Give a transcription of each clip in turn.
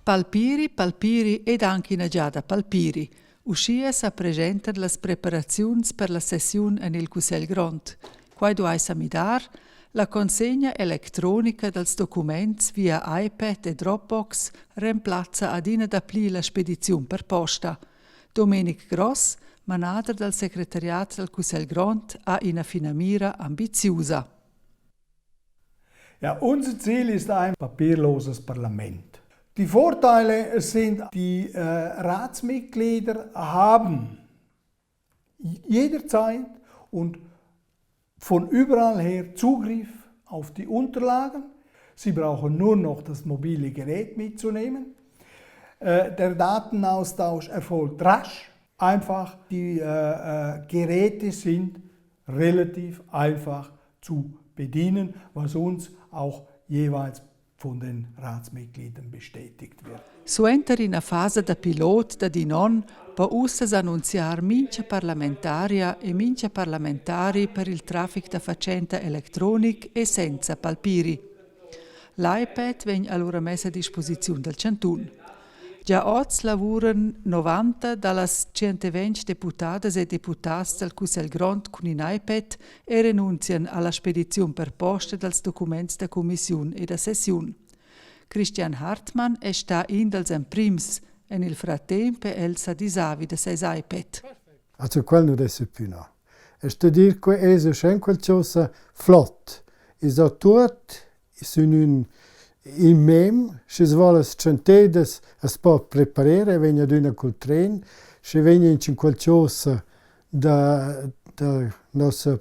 Palpiri, palpiri ed anc ina giada palpiri. Uschia sa preschentan las preparaziuns per la sessiun en il Cussegl grond. Quai duai sa midar. La consegna electronica dals documents via iPad e Dropbox remplazza adina dapli la spediziun per posta. Domenic Gross, manader dal secretariat dal Cussegl grond, ha ina finamira ambiziusa. Ja, unser Ziel ist ein papierloses Parlament. Die Vorteile sind, die äh, Ratsmitglieder haben jederzeit und von überall her Zugriff auf die Unterlagen. Sie brauchen nur noch das mobile Gerät mitzunehmen. Äh, der Datenaustausch erfolgt rasch, einfach. Die äh, äh, Geräte sind relativ einfach zu bedienen, was uns auch jeweils von den Ratsmitgliedern bestätigt wird. Suenter ina fasa da pilot dad in onn po ussa s'annunziar mintga parlamentaria e mintga parlamentari per il traffic da fatschenta electronic e senza palpiri. L'iPad vegn alura mess a disposiziun dal chantun. Gia oz lavuran 90 da las 120 deputadas e deputads dal Cussegl grond cun in iPad e renunzian a la spediziun per posta dals documents da cumissiun e da sessiun. Christian Hartmann è stà in dals emprims. En il fratemp è el sa disà vi da ses iPad. Also quel nu dess plü no. E sto dir que es uschè qualchosa flot. I so tuot sün ün il mem, schi's voul as tschantedas, as po preparer e vegn adüna cul tren. Schi vegn in qualchosa da da nossa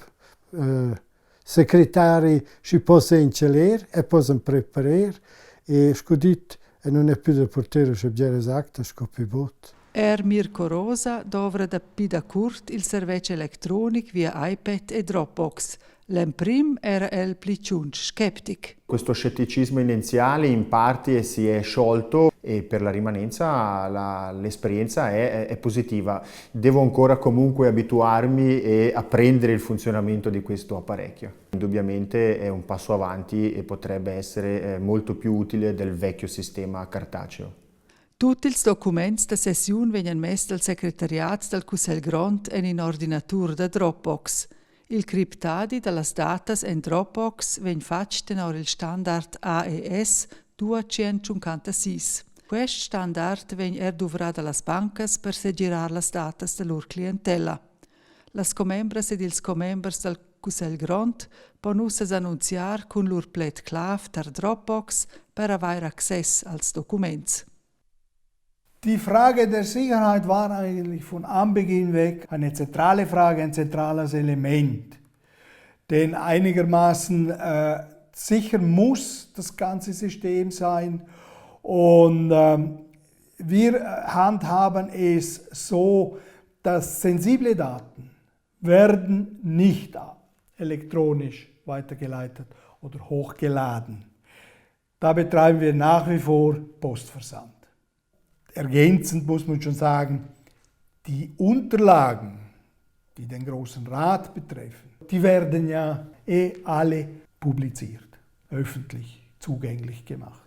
secretari, schi possa inceler e possan preparer e scu dit, e nun es plü da purter uschè bgeras actas sco plü bod. Er Mirko Rosa dovra dapi dacurt il servetsch electronic via iPad e Dropbox. L'emprim era el pli tschunc sceptic. Questo scetticismo iniziale in parte si è sciolto e per la rimanenza la, l'esperienza è, è positiva. Devo ancora comunque abituarmi e apprendere il funzionamento di questo apparecchio. Indubbiamente è un passo avanti e potrebbe essere molto più utile del vecchio sistema cartaceo. Tut ils documents da sessiun vegnan mess dal secretariat dal Cussegl grond en in ordinatur da Dropbox. Il criptadi da las datas en Dropbox vegn fatg tenor il standard AES 256. Quest standard vegn er duvrà da las bancas per segirar las datas da lur clientella. Las commembras ed ils commembers dal Cussegl grond pon ussa s'annunziar cun lur pled-clav tar Dropbox per avair access als documents. Die Frage der Sicherheit war eigentlich von Anbeginn weg eine zentrale Frage, ein zentrales Element. Denn einigermaßen äh, sicher muss das ganze System sein. Und ähm, wir handhaben es so, dass sensible Daten werden nicht elektronisch weitergeleitet oder hochgeladen. Da betreiben wir nach wie vor Postversand. Ergänzend muss man schon sagen, die Unterlagen, die den Großen Rat betreffen, die werden ja eh alle publiziert, öffentlich zugänglich gemacht.